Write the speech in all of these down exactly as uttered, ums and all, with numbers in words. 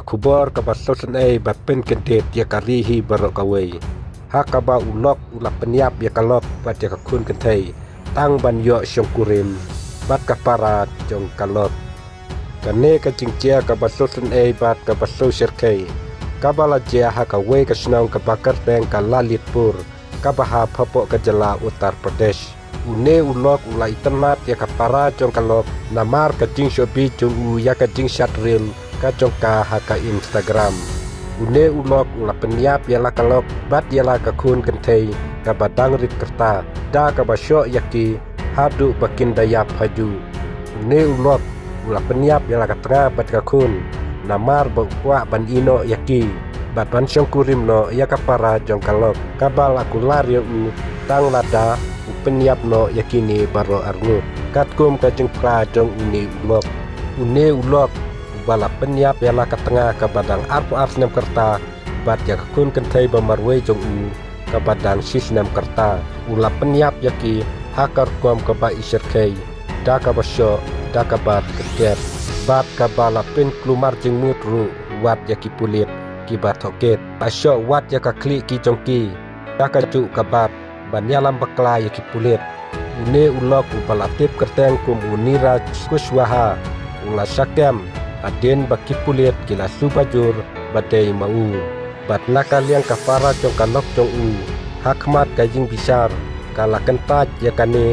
Khubor kaba sngewsynei bad pynkyndit ïa ka ri hi baroh kawei. Ha kaba u lok u la pynïap ïa ka lok bad ïa ka khun kynthei tang ban ïoh shongkurim bad ka para jong ka lok. Kane ka jingjia kaba sngewsynei bad kaba sngewshyrkhei kaba la jia ha kawei ka shnong kaba kyrteng ka Lalitpur, kaba hap hapoh ka jylla Uttar Pradesh. Une u lok u la itynnad ïa ka para jong ka lok namar ka jingshoh bit jong u ïa ka jingshad ril ka jong ka ha ka Instagram. Une u lok u la pynïap ïa la ka lok bad ïa la ka khun kynthei kaba dang rit kyrta da kaba shoh ïa ki haduh ba kin da ïap ha ju. Une u lok u la pynïap ïa la ka tnga bad ka khun namar ba u kwah ban ïehnoh ïa ki bad ban shongkurim noh ïa ka para jong ka lok kaba la kular ïa u tang lada u pynïap noh ïa kine baroh arngut. Katkum ka jingphla jong une u lok, une u lok uba la pynïap ïa la ka tnga kaba dang arphew ar snem kyrta bad ïa ka khun kynthei ba marwei jong u kaba dang shi snem kyrta, u la pynïap ïa ki ha ka rukom kaba ishyrkhei da kaba shoh da kaba kyrkiet bad kaba la pynkulmar jingmut ruh wat ïa ki pulit kiba tohkit. La shoh wat ïa ka khlieh ki jong ki da kajuh ka bat ban ïalam bakla ïa ki pulit. Une u lok uba la tip kyrteng kum u Niraj Kushwaha u la shah kem hadien ba ki pulit ki la shu bajur ba dei ma u. Bad na ka liang ka para jong ka lok jong u, ha khmat ka ïingbishar ka la kyntait ïa kane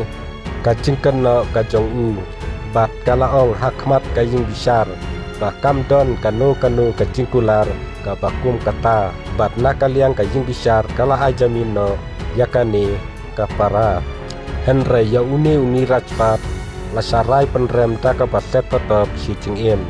ka jingkynnoh ka jong u bad ka la ong ha khmat ka ïingbishar ba kam don kano kano ka jingkular kaba kum kata. Bad na ka liang ka ïingbishar ka la ai jamin noh ïa kane ka para. Hynrei ïa une u Niraj pat la shah rai pynrem da kaba sep patop shi jingim.